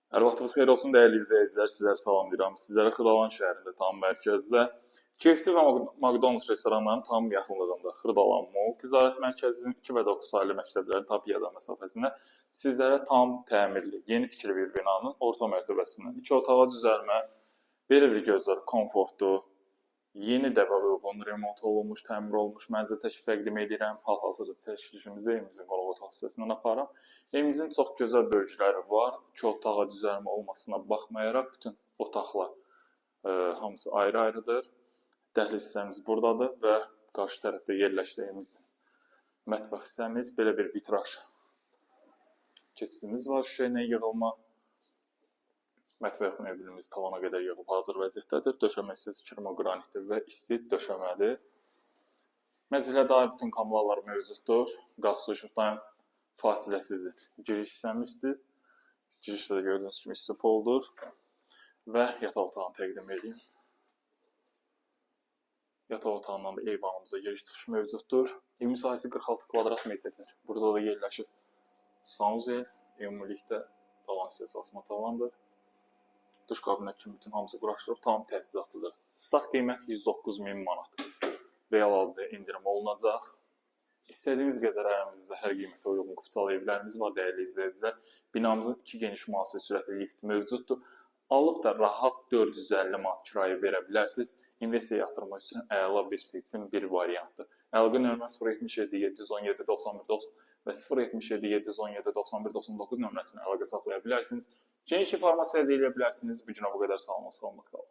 Hər vaxtınız xeyir olsun dəyərli izləyicilər, sizləri salamlayıram. Sizlərə Xırdalan şəhərində tam mərkəzdə KFC və McDonald's restoranlarının tam yaxınlığında Xırdalan Mall Ticarət Mərkəzinin 2 və 9 saylı məktəblərin tam piyada məsafəsində sizlərə tam təmirli, yeni tikili bir binanın orta mərtəbəsindən iki otağa düzəlmə, belə bir gözəl, komfortlu, yeni dəbə uyğun remont olunmuş, təmir olunmuş mənzil təklif təqdim edirəm. Hal-hazırda çəkilişimizi evimizin qonaq otaq hissəsindən aparıram. Evimizin çox gözəl bölgüləri var. İki otağa düzəlmə olmasına baxmayaraq bütün otaqlar hamısı ayrı-ayrıdır. Dəhliz hissəmiz buradadır və qarşı tərəfdə yerləşdiyimiz mətbəx hissəmiz, belə bir vitraj keçidimiz var, şüşə ilə yığılma. Mətbəx mebelimiz tavana qədər yığılıb hazır vəziyyətdədir. Döşəmə hissəsi kirmoqranitdir və isti döşəmədir. Mənzilə dair bütün kommunallar mövcuddur. Qaz su işıqdan fasiləsizdir. Giriş hissəmizdir. Girişdə də gördüyünüz kimi isti poldur. Və yataq otağını təqdim edeyim. Yataq otağından da eyvanımıza giriş çıxış mövcuddur. Evin sahəsi 46 kvadrat metrdir. Burada da yerləşir sanuzel. Ümumilikdə tavan hissəsi asma tavandır. Duş kabinet kimi bütün hamısı quraşdırılıb, tam təchizatlıdır. Start qiymət 109 min manat. Real alıcıya endirim olunacaq. İstədiyiniz qədər əlimizdə hər qiymətə uyğun kupçalı evlərimiz var, dəyərli izləyicilər. Binamızın iki geniş müasir sürətli lift mövcuddur. Alıb da rahat 450 manat kirayə verə bilərsiniz. İnvestisiya yatırmaq üçün əla bir seçim, bir variantdır. Əlaqə nömrəsi 077 717 91 90 və 077 717 91 99 nömrəsinə əlaqə saxlaya bilərsiniz. Geniş informasiya əldə edə bilərsiniz. Bu günə bu qədər. Sağ olun, salamat qalın.